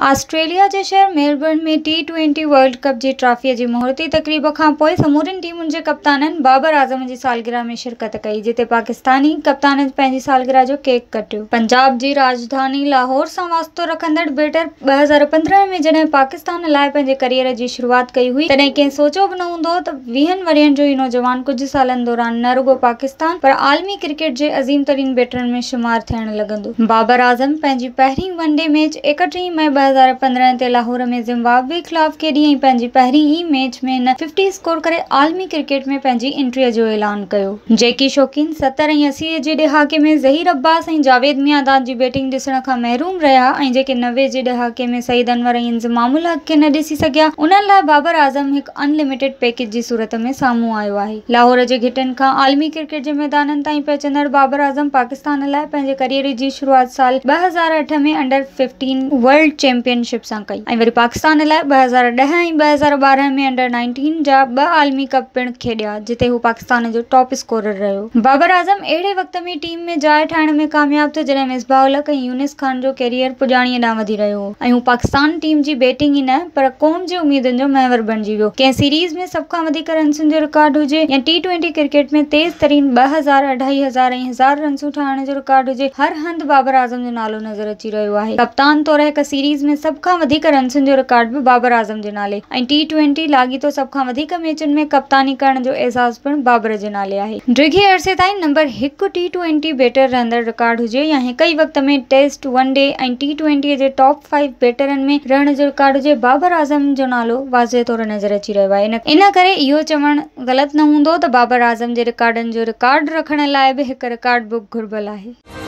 Australia جي شهر Melbourne ۾ T twenty world cup جي ٽرافي جي مهورتي تقريب کانپوء سمورين ٽيمن جي ڪپتانن بابر اعظم جي سالگرهه ۾ شرڪت ڪئي جتي پاڪستاني ڪپتان پنهنجي سالگرهه جو ڪيڪ ڪٽيو. پنجاب جي راڄڌاني لاهور سان واسطو رکندڙ بيٽر 2015 ۾ جڏهن پاڪستان لاء پنهنجي ڪريئر جي شروعات ڪئي هئي تڏهن ڪنهن سوچيو به نه هوندو ته ويهن ورهين جو هي نوجوان ڪجهه سالن دوران نه رڳو پاڪستان پر عالمي ڪرڪيٽ جي عظيم ترين بيٽرن ۾ شمار ٿيڻ لڳندو. بابر اعظم پنهنجي پهرين ون ڊي ميچ 31 مئي 2015 تي لاهور ۾ زمبابوي خلاف کيڏي ۽ پنهنجي پهرين ئي ميچ ۾ هن ففٽي اسڪور ڪري عالمي ڪرڪيٽ ۾ پنهنجي انٽري جو اعلان ڪيو. جيڪي شوقين 70 ۽ 80 جي ڏهاڪي ۾ ظهير عباس ۽ جاويد ميانداد جي بيٽنگ ڏسڻ کان محروم رهيا ۽ جيڪي 90 جي ڏهاڪي ۾ سعيد انور ۽ انضمام الحق کي نه ڏسي سگهيا انهن لاء بابر اعظم هڪ ان لميٽيڊ پيڪيج جي صورت ۾ سامهون آيو آهي. لاهور جي گهٽين کان عالمي ڪرڪيٽ جي ميدانن تائين پهچندڙ بابر اعظم پاڪستان لاء پنهنجي ڪريئر جي شروعات سال 2008 ۾ انڊر 15 ورلڊ چيمپيئن شپ سان ڪئي ۽ وري پاڪستان لاء 2010 ۽ 2012 ۾ انڊر 19 جا ٻه عالمي ڪپ پڻ کيڏيا جتي هو پاڪستان جو ٽاپ اسڪورر رهيو. بابر اعظم اهڙي وقت ۾ ٽيم ۾ جاء ٺاهڻ ۾ ڪامياب ٿيو جڏهن مصباح الحق ۽ يونس خان جو ڪيريئر پڄاڻيء ڏانهن وڌي رهيو هو ۽ هو پاڪستان ٽيم جي بيٽنگ ئي نه پر قوم جي اميدن جو محور بڻجي ويو. ڪنهن سيريز ۾ سڀ کان وڌيڪ رنسن جو رڪارڊ هجي يا ٽي ٽوئنٽي ڪرڪيٽ ۾ تيز ترين 2000، اڍائي هزار ۽ هزار رنسون ٺاهڻ جو رڪارڊ هجي هر هنڌ بابر اعظم جو نالو نظر اچي رهيو آهي. ڪپتان طور هڪ سيريز ۾ سڀ کان وڌيڪ رنسن جو رڪارڊ به بابر اعظم جي نالي ۽ ٽي ٽوئنٽي لاڳيتو سڀ کان وڌيڪ ميچن ۾ ڪپتاني ڪرڻ جو اعزاز پڻ بابر جي نالي آهي. ڊگهي عرصي تائين نمبر هڪ ٽي ٽوئنٽي بيٽر رهندڙ رڪارڊ هجي يا هڪ ئي وقت ۾ test, one day ۽ T twenty جي ٽاپ فائيو بيٽرن ۾ رهڻ جو رڪارڊ هجي بابر اعظم جو نالو واضح طور نظر اچي رهيو آهي. ان ڪري اهو چوڻ غلط نه هوندو ته بابر اعظم جي رڪارڊن جو رڪارڊ رکڻ لاء به هڪ رڪارڊ بڪ گهربل آهي.